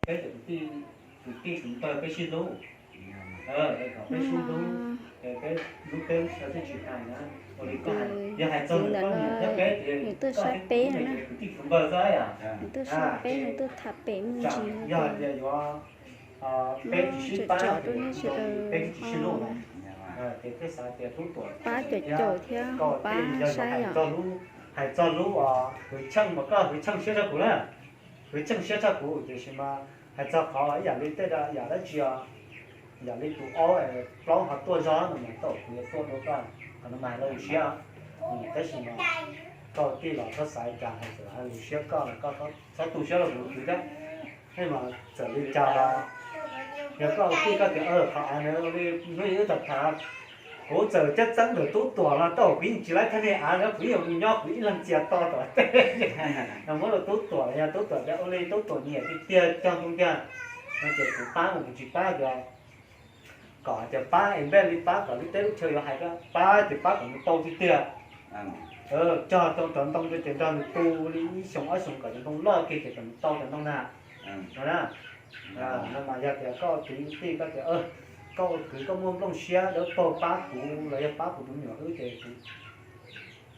peb cov kwv tij, kwv tij kwv npawg peb sib hlub, kom peb sib hlub, peb hlub peb lub siab thiaj tsis hais na. Ua li koj hais, yog hais txog ntawm koj niam thiab peb ces koj thiab kuv yog kwv tij kwv npawg xwb yom. Nws tuaj saib peb, nws tuaj tham pem me ntsis, yog tias yuav peb tsis sib pab ces peb tsis sib hlub na, ces peb xav tias Tub Tuam pab caum caum thiab koj pab saib yom. Hais txog lub, hais txog lub hwv cheej mas koj hwv cheej siab tshaj kuv na. Hwv cheej siab tshaj kuv tiam sis mas hais txog qhov ib yam li tej yam dab tsi os, yam li tus aub plaub ho tuaj zog no mas tau kuv yuav tuaj dua koj, qhov no mas hais lus siab. Tab sis mas koj tij los txhob xav li cas, hais txawm hais lus siab koj los koj txhob tu siab rau kuv kwv thiab. Tej mas txawm li cas los yog koj ua tij koj tias qhov av ntawd li hnub ib wb tham tham, kuv txawm cab txeeb ntawm Tub Tuam los tau kuv yeej tsis laib thaj niag av ntawd, kuv yeej yuav mus nyob kuv ib leeg txias to tom tej. Muab rau Tub Tuam, yog Tub Tuam tias ua li Tub Tuam nyiam tiag tiag cog ntoo tiag no ces kuv pab, kuv tsis pab tias kom hais tias pab es npej li pab kom lub teb lub chaw yuav hais tias pab ces pab kom mus tau tiag tiag. Cog tau cov ntoo rau ces nrog nws tu li ib xyoos ob xyoos kom cov ntoo loj kiag ces kom nws tau cov ntoo na. No na, no mas yog tias koj ua kwv tij koj tias koj ua kwv koj muaj nplooj siab dawb paug pab kuv los yog pab kuv tus me nyuam wb ces kuv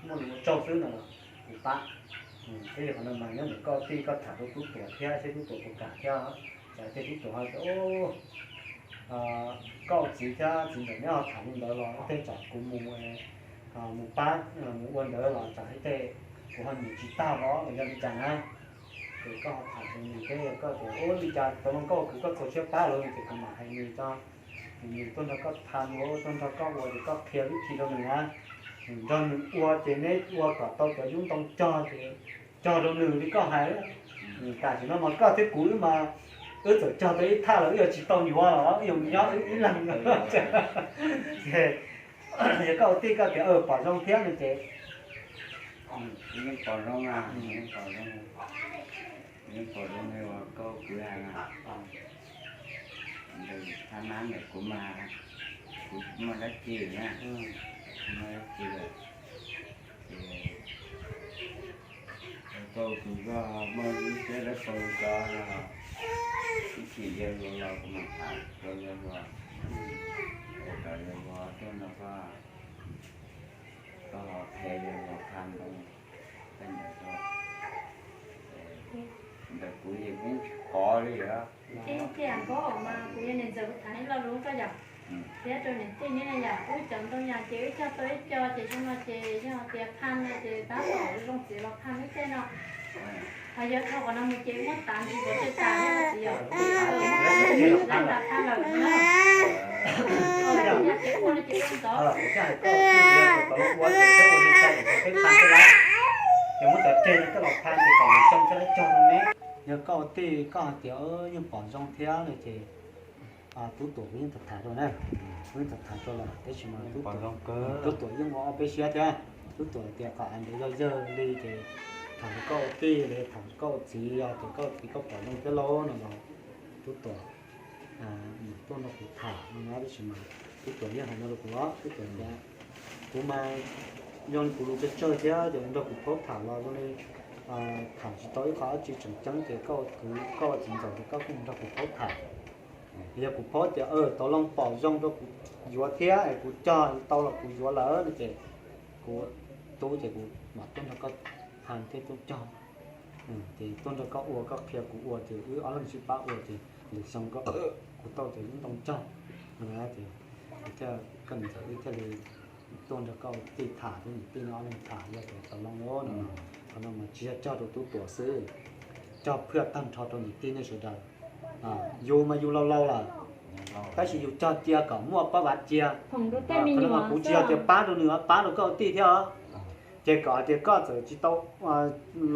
muaj lus ua tsaug xwb no los kuv pab. Thiab yog qhov no mas nyob ntawm koj tij koj tham rau Tub Tuam thiab seb Tub Tuam puas kam thiab. Tsam tej Tub Tuam ho tias koj txiv thiab txiv ntxawm neb ho tham li ntawd los tej tsam kuv mus, mus pab mus ua ntawd los tsam ib tej kuv ho nyiam tsis tag los los yog li cas na. Ces koj ho tham rau nws thiab yog koj tias ua li cas tau no koj ua kwv koj txaus siab pab lawm ces kuv mam hais nws tso. Nws tuaj nrog koj tham ua, tuaj nrog koj ua ces koj qhia vib thi rau nws na. Nws nrog nws ua ces neb ua kom tau cov yub ntoo cog ces cog rau nws li koj hais. Tam sim no mas koj thiab kuv wb mas wb txawm cog tau ib thaj los wb yuav tsis tau yuav los wb yuav mus nyob wb ib leeg. Ces yog koj ua tij koj tias pom zoo thiab no ces yeej pom zoo na, yeej pom zoo, yeej pom zoo li uas koj ua kwv hais na. Ntawm thaj mab ntawm kuv mas kuv tsis muaj dab tsi na, tsis muaj dab tsi lawm. Ces koj ua kwv koj muaj lub siab dawb paug li ko, ib chim yawg hluas los kuv mam tham rau yawg hluas, es kom yawg hluas tuaj nrog koj, koj ho qhia yawg hluas qha ntoo tej ntawd rau. Ntawm kuv ces kuv yeej tsis pom li os. Ib tiam nkaus mas kuv yog niam ntxawm kuv tham ib lo lus koj yom, thiab rau niam tij neb na yom, wb cov ntoo yom ces wb cog tau ib co ces zoo no ces yog tias phaj no ces tab tom zoo txiv los phaj ib teg no. Ho yog dhau qhov no mus ces muab tav ntsis pov tseg tas thiab txiv yom, muab tav ntsis pov tseg tas phaj lawm no. Yog tias ua no ces ua ntawd. Ces muab cov tseg no coj los phaj ces kom nws xyoo thiab lawv cog rau neb. Yog koj ua tij koj hais tias yeej pom zoo thiab no ces Tub Tuam kuv yeej tham tham rau na, kuv yeej tham tham rau lawm tab sis mas Tub Tuam yeej ua ob peb siab thiab. Tub Tuam tias qhov av ntawd yog yawg li ces tham rau koj ua tij li, tham rau koj ua txiv, yog tias koj ua txiv koj pom zoo thiab lauj no los Tub Tuam mam tuaj nrog kuv tham no tab sis mas Tub Tuam yeej hais no rau kuv os, Tub Tuam tias kuv mas yog kuv lus tsawg tsawg thiab ces nrog kuv paub tham los zoo li tham tsis tau ib qho dab tsi tseem ceeb ces koj ua kwv koj ua txiv ntxawm ces koj kuj nrog kuv paub tham. Yog kuv paub tias Tau Loo pom zoo rau kuv yuav thiab es kuv cog tau los kuv yuav lawm no ces kuv tub ces kuv mam tuaj nrog koj tham thiab tuaj cog. Ces tuaj nrog koj ua koj qhia kuv ua ces wb ob leeg sib pab ua ces lwm xyoo kuv tau cov yub ntoo cog no ces kuv thiaj, koj niam ntxawm wb thiaj li tuaj nrog koj ua tij tham thiab niam tij no ob leeg tham yog tias Tau Loo no. Qhov no mas tsis yog cog rau Tub Tuam xwb, cog phwj tag nrho rau niam tij nej sawv daws. Yus mas yus laus laus lawm, tab sis yus cog cia kom muaj pab vav cia, qhov no mas kuv tsis yog tias pab rau nws, pab rau koj ua tij thiab os. Ces kom tias koj txawm tsis tau,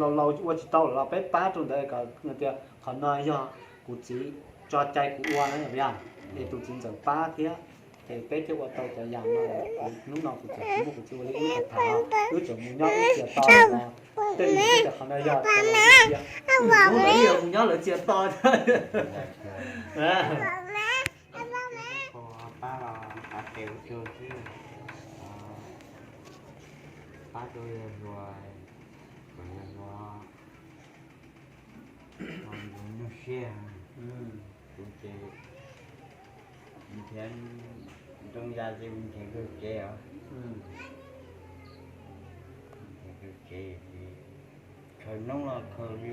laus laus ua tsis tau lawm los peb pab rau ntawd kom tias qhov no yog kuv txiv tso cai kuv ua na, yog es tus txiv ntxawm pab thiab, ces peb thiaj ua tau cov yam no. Hnub no kuv txawm tsis muaj kuv txiv ua li wb tham, wb tseem mus nyob wb txias to no. Tej niam tij tias qhov no yog cov laus tias, hnub no wb yuav mus nyob lawv txias to. Pab los pab tes ua rau xwb, pab rau yawg hluas, kom yawg hluas nyuaj siab. Kuv ces nrhiav nroo ya ces nrhiav kawg kev os. Nrhiav kawg kev ces khaws noob los khaws li.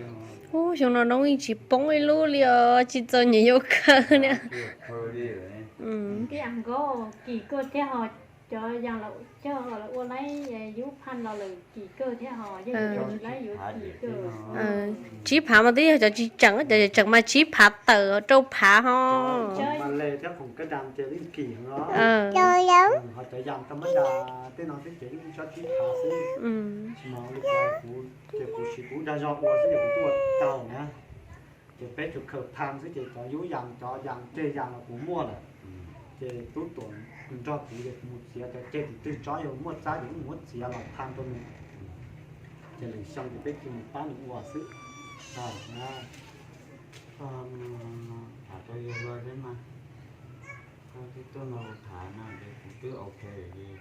Ub, xyoo no noob yeej tsis poob ib lub li os, tsis txom nyem yuav khaws li. Khaws li. Tij Am Nkaub, kim kawg thiab ho, cov yas los cog los ua laib yub phaj los lawm kim kawg thiab ho, yog yuav tsis laib yuav kim kawg. Tsib phav mas twb yog cov tsis tseem, cov tseem mas tsib phav tawm rau phav ho. Mas le thiab khoom kaj das ces yeej kim heev os. Ho cov yas tau mab das tej no xwb ces yeej tsob tsib phav xwb. Tsis mas li kuv ces kuv siv kuv dag zog ua xwb ces kuv tuaj ua tau na. Ces peb tsuas khaws phaj xwb ces cov yub yas cov yas ceg yas los kuv muaj lawm. Ces tub Tuam nrog kuv ces kuv mus txiav cov ceg tim twg tsob yog muaj txab ces kuv muab txiav los phaj rau nws. Ces lwm xyoo ces peb cia mus pab nws ua xwb. Tham rau yawg luag xwb mas. Koj twb tuaj nrog kuv tham no ces kuv twb ok lawm ces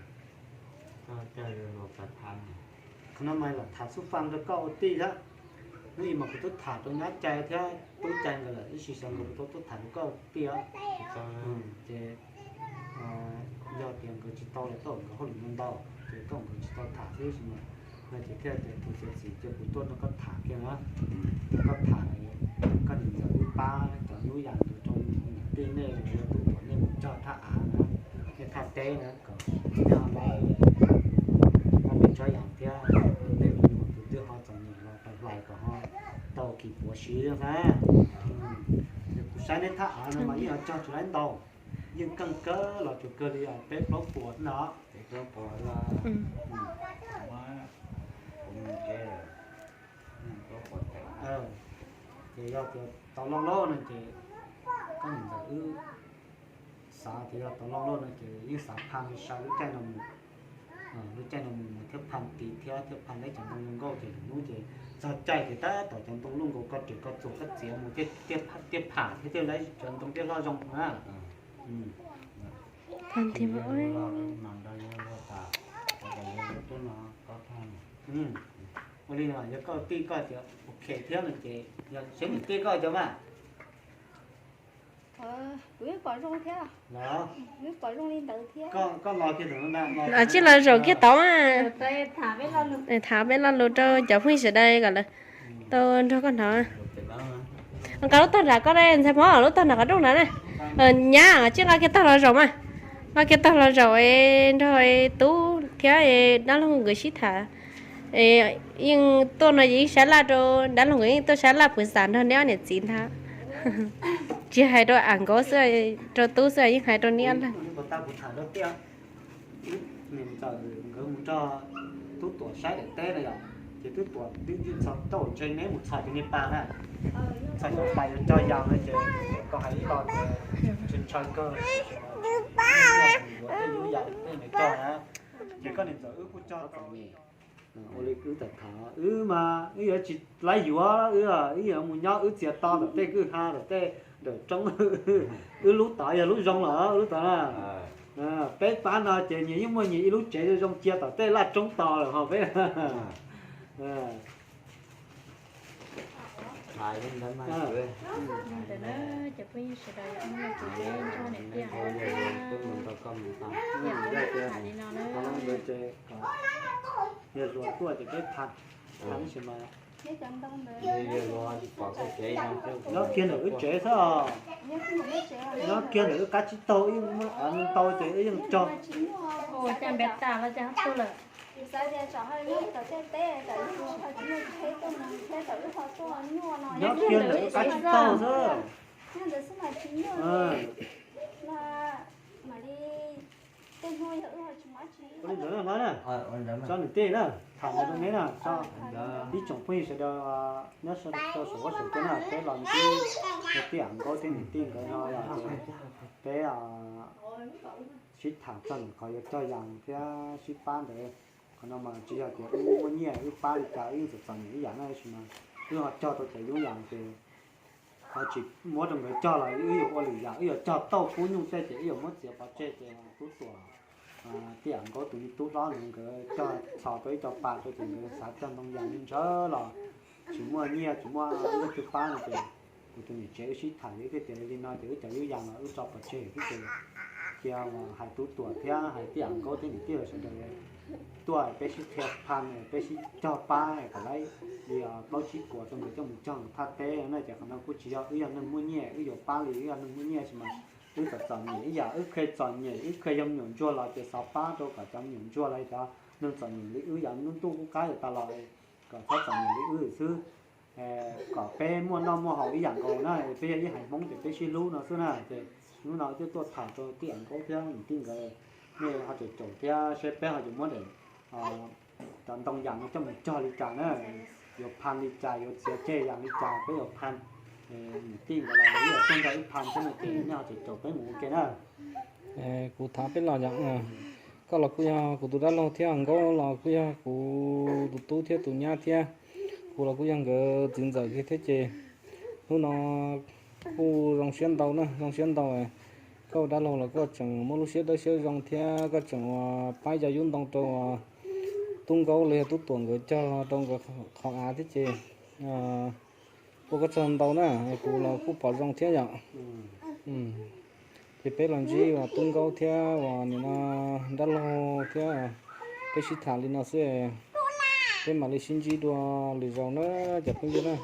koj coj yawg luag pab tham. Qhov no mas lam tham xub faj rau koj ua tij thiab. Hnub ib mas kuv twb tham rau nyab cai thiab tub cai nkawd lawm, ib sim xyov nkawd puas tau tuaj tham rau koj ua tij os. Ces yog tias nkawd tsis tau los koj nkawd hauj lwm ntau ntau, ces koj nkawd tsis tau tham xwb sis mas no ces thiaj tias tus txiav txim ces kuv tuaj nrog koj tham kiag na. Nrog koj tham, koj niam ntxawm wb pab cov nyuj yam ntawd rau niam tij nej los yog tub Tuam nej mus cog thaj av na, nej thaj teb na kom nej ho lab, nej tsob yas thiab tej me nyuam tus twg ho txom nyem los hlais kom ho tau kis puav siv xwb. Kuv saib neb thaj av no mas yeej cog tsis laib ntau, yeej keej kawg los tsuas kawg li peb plaub puas no. Ces yog tias tau loj loj no ces koj niam ntxawm wb xav tias yog tau loj loj no ces yeej xav phaj sai lub caij no mus, lub caij no mus thiab phaj tid thiab thiab phaj leb cov ntoo zoo nkauj ces lwm hnub ces txog caij ces tab tom cov ntoo luj nkaus koj riam koj txuas koj txiav mus thiaj phaj thiab thiaj leb cov ntoo thiaj loj zoo na. Ua li no yog koj tij koj tias ok thiab no ces yog seb niam tij koj cov mas. Kuv pom zoo thiab. Koj los kiag ntawm no ntag, tsij los zaum kiag tod. Tham peb lo lus rau cov phooj ywg sawv daws kom lawv tau nrog koj hnov. Nqa lub tog nram koj ntxhais Hmoob, lub tog nram qhov rooj nrad na. Nyab, tsij nqa kiag tog los zaum mas. Nqa kiag tog los zaum es nrog tub thiab dab laug nkawd sib tham. Yeej tuaj no ces yeej sab laj rau, dab laug nkawd yeej tuaj sab laj puas xam nrog neb ob niam txiv ntag. Tsis hais rau Am Nkaub xwb, rau tub xwb yeej hais rau neb ob leeg. Niam ntxawm nkawd mus nrog tub Tuam saib daim teb no yom, ces tub Tuam twb txog tau ntshe neb mus txhos cov niag pas na, txhos cov pas yuav cog yas no ces koj hais ib lo ces ntshaw ntshaw kawg, yuav tej yub yas tej nws cog na, ces koj niam ntxawm wb kuj cog tau. Ua li wb tham tham wb mas wb yuav tsis laib yuav, wb wb yuav mus nyob wb txias to ntawm tej kwj ha ntawm tej ntawm roob, wb lub tod yog lub zoo lawm lub tod na. Peb pab no ces nyias yeej muaj nyias ib lub tsev zoo zoo cia tom tej laj roob tos lawm ho peb. Yog luag tuaj ces peb tham, tham ib sim mas. Nyob kiag ntawm wb tsev xwb os. Nyob kiag ntawm wb qab tsib taug ib muab av ntau ces wb yeej cog. Nyob kiag ntawm wb qab tsib taug xwb. Ua li ntawd na, tso niam tij na, tham ntawd rau neb na, tso ib tsoom phooj ywg sawv daws nyob rau saum huab saum cua na, peb los nws twb yog tij Am Nkaub thiab niam tij nkawd no yog peb sib tham txog ntawm qhov yuav cog yas thiab sib pab ntawd. Qhov no mas tsis yog tias wb muaj nyiaj wb pab li cas, wb yeej txom txom nyem ib yam na, tab sis mas wb ho cog tau cov yub yas ces ho tsis muab rau nkawd cog los wb yuav ua lwm yam, wb yuav cog tauj kub nyuj tej ces wb yuav muab txiav pov tseg ces tub Tuam, tij Am Nkaub tus me tub hlob ntawd nkawd cog txhos tau ib co pas rau ces nkawd xav cog ntoo yas ntshaw los tsis muaj nyiaj tsis muaj leej twg pab no ces Tus niam tsev wb sib tham, wb thiaj tias li no ces wb cov yub yas los wb tso pov tseg, wb ces cia hais Tub Tuam thiab hais Tij Am Nkaub thiab niam tij sawv daws tuaj peb sib qhia phaj, peb sib cog pab kom lawv li plaub tsib puas rau nkawd coj mus cog thaj teb na. Ces qhov no kuj tsis yog wb yog neeg muaj nyiaj wb yuav pab li wb yog neeg muaj nyiaj, tab sis mas wb txom txom nyem ib yam, wb qhia txom nyem wb qhia yog me nyuam ntsuag los ces xav pab rau kom cov me nyuam ntsuag los cov neeg txom nyem li wb yam lub ntuj qub qab yuav tas los kom txhob txom nyem li wb xwb, kom peb muaj noj muaj haus ib yam nkaus na. Peb yog ib haiv Hmoob ces peb sib hlub no xwb na. Ces hnub no twb tuaj tham rau Tij Am Nkaub thiab niam tij nkawd, nej ho caum caum thiab seb peb ho yuav muab daim cov ntoo yas no coj mus cog li cas na, yuav phaj li cas, yuav txiav ceg yas li cas peb yuav phaj. Niam tij nkawd los yog tuaj nrog wb phaj thiab no ces nej ho caum caum peb mus ua ke na. Kuv tham peb los yom, koj los kuj yog kuv tus dab laug thiab, Nkaub los kuj yog kuv tus tub thiab tus nyab thiab, kuv los kuj yog nkawd txiv ntxawm kiag thiab ces hnub no kuj zoo siab ntau na, zoo siab ntau. Koj ua dab laug los koj tseem muaj lub siab dawb siab zoo thiab koj tseem ua pab cov yub ntoo rau Tub Nkaub los yog Tub Tuam nkawd cog rau nkawd qhov av thiab ces ua koj tsaug ntau na, kuv los kuj pom zoo thiab yom. Ces peb los ntsib uas Tub Nkaub thiab uas nim no dab laug thiab peb sib tham li no xwb, peb mam li sib ntsib dua lwm zaus na cov phooj ywg na.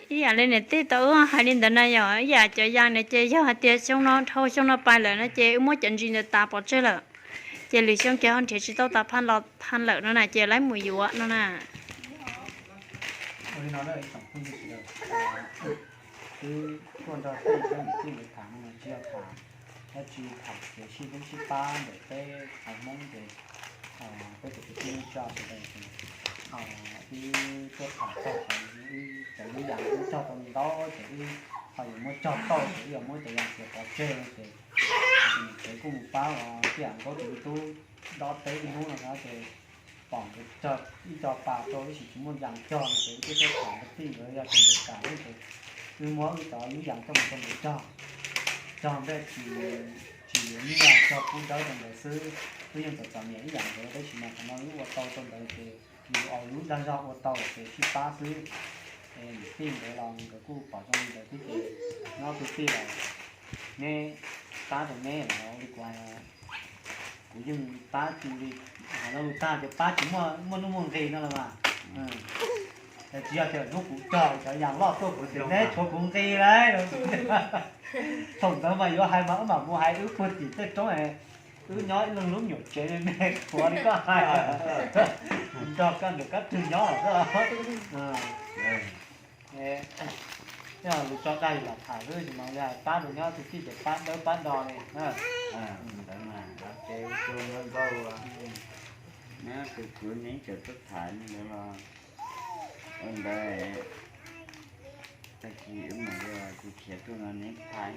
Ib yam li niam tij tau wb hais li ntawd na yom, ib yam cov yas na ces yog hais tias xyoo no dhau xyoo no pais lawm no ces wb muab cov ntsis ntawd tas pov tseg lawm, ces lwm xyoo ces ho nrhiav tsis tau tas phaj los phaj lawm no na ces lawv mus yuav no na. Ua li no na ib tsoom phooj ywg sawv daws, twb tuaj nrog tij thiab niam tij nkawd tham no tsis yog tham dab tsi, tham kev sib hlub sib pab ntawm peb haiv Hmoob ces peb cov kwv tij neej tsa sawv daws ces wb tuaj tham txog qhov wb cov yub yas wb cog tau ntau ces wb ho yuav muab cog tau ces wb yuav muab cov yas txiav pov tseg no ces tsev kuj mus pab uas Tij Am Nkaub tus me tub dob teb ib hnub no ces pom nkawd cog ib co pas rau tab sis tsis muaj yas cog no ces wb thiaj tuaj tham nkawd tij nkawd yog tias nkawd kam ces wb muab wb cov yub yas coj mus rau nkawd cog. Cog nplej tsis, tsis yuav nyiaj, cog pub dawb rau nkawd xwb. Wb yeej txom txom nyem ib yam nkawd tab sis mas qhov no wb ua tau rau nkawd ces yus ua lub dag zog ua tau ces sib pab xwb. Es niam tij nkawd los nkawd kuj pom zoo li ntawd thiab ces nyob twj tij los neb pab rau neb los li kuv hais, kuv yeej pab tsis li, hais lo lus tag ces pab tsis muaj, muaj nuj muaj nqis no los mas. Tsis yog tias hnub kuv cog cov yas loj tuaj kuv tias neb tshuav kuv nqi lauj. Thaum ntawd mas yuav hais mas wb mam mus hais wb puag tim tej roob, wb nyob ib leeg lub nyuam tsev me me khuav li koj hais, nrog koj niam kab twg nyob xwb. Yog lus tso dag lam tham xwb sis mas li hais pab rau nyob twj tij ces pab dawb pab do li. Ntawd mas ces ua ntau nyob tus kwv neb tseem tuaj tham li ntawd los ua ntawd. Tag kis wb mam li tus khiav tuaj no neb phaj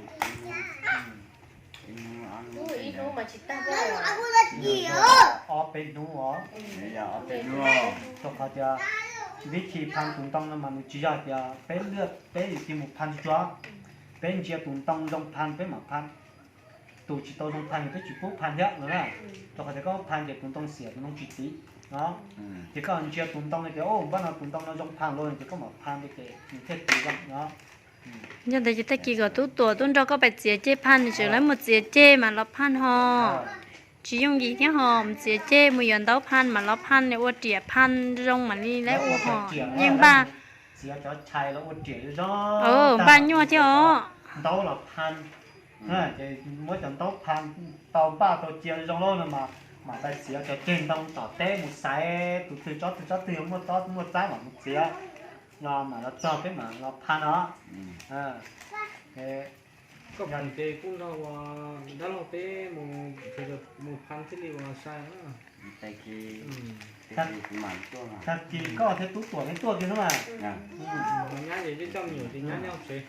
ib hnub, ib hnub ob hnub, ob peb hnub os. Yog ob peb hnub. Rau qhov tias vib thi phaj tus ntoo no mas nws tsis yog tias peb lwaj peb yim tig mus phaj tsuag, peb ntsia tus ntoo zoo phaj peb mam phaj, tus tsis tau zoo phaj peb tsis pub phaj thiab no na. Rau qhov tias koj phaj ces tus ntoo xiam tus ntoo tsis tiv no. Ces koj ntsia tus ntoo no tias npaj no tus ntoo no zoo phaj los ces koj mam phaj ces nws thiaj tiv zoo no. Yog ntawd ces tag kis kom Tub Tuam tuaj nrog koj pais txiav ceg phaj, nws tseem lawv mus txiav ceg mas los phaj ho. Tsis yooj yim thiab ho, mus txiav ceg mus yuav ntaub phaj mas los phaj, ua riam phaj zoo mam li lawv ua ho. Yeej npaj, npaj nyuaj thiab os. Ntaub los phaj, ces muab cov ntaub phaj tau npaj tau cia zoo lawm no mas mam pais txiav cov ceg ntoo tom teb mus xaiv tus twg tsob twg tsob twg muaj tsob muaj txab mam mus txiav, los mam los txog peb mam los phaj no. Koj phaj ces kuj nrog ua dab laug peb mus, mus phaj thiaj li ua sai. Tag kis koj thiab Tub Tuam neb tuaj kiag xwb mas. Nyab ces coj me nyuam ces nyab nyob tsev.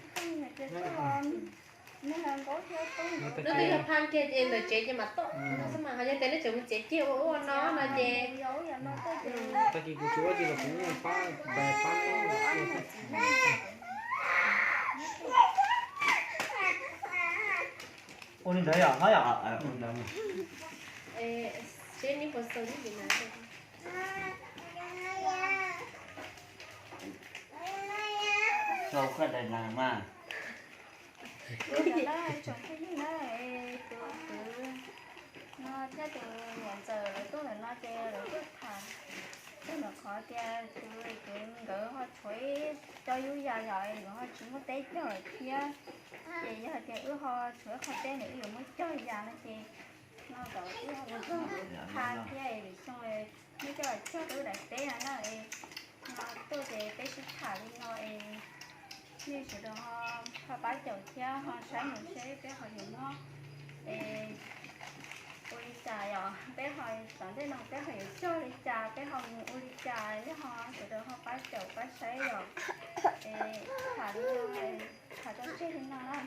Neb twb yog phaj kiag ces ntawm tsev ces mam tom no xwb mas, ho yog tias neb tseem mus txiav ceg ua ua no no ces tag kis kuv tsis ua tsi los kuv yeej pab, pab. Ua li ntawd yom, no yom. Rau koj daim nas mas. Tus no tsoom phooj ywg na, tus kwv no thiab tus niam ntxawm lawv tuaj ntawm no ces lawv tuaj tham txog ntawm qhov tias tus kwv nkawd ho tshuav ib co yub yas yom, nkawd ho tsis muaj teb cog lawm thiab. Ces yog hais tias wb ho tshuav ib qho teb ntawm wb yuav muab cog yas no ces no kom wb ho mus nrog nkawd tham thiab es lwm xyoo neb coj los cog rau wb daim teb no na. Es no tuaj ces peb sib tham li no es nej sawv daws ho pab caum thiab ho saib mus seb peb ho yuav muab es ua li cas yom, peb ho tom ntej no peb ho yuav cog li cas, peb ho mus ua li cas, nej ho sawv daws ho pab caum pab saib yom. Es tham li no, tham tso tseg li no na.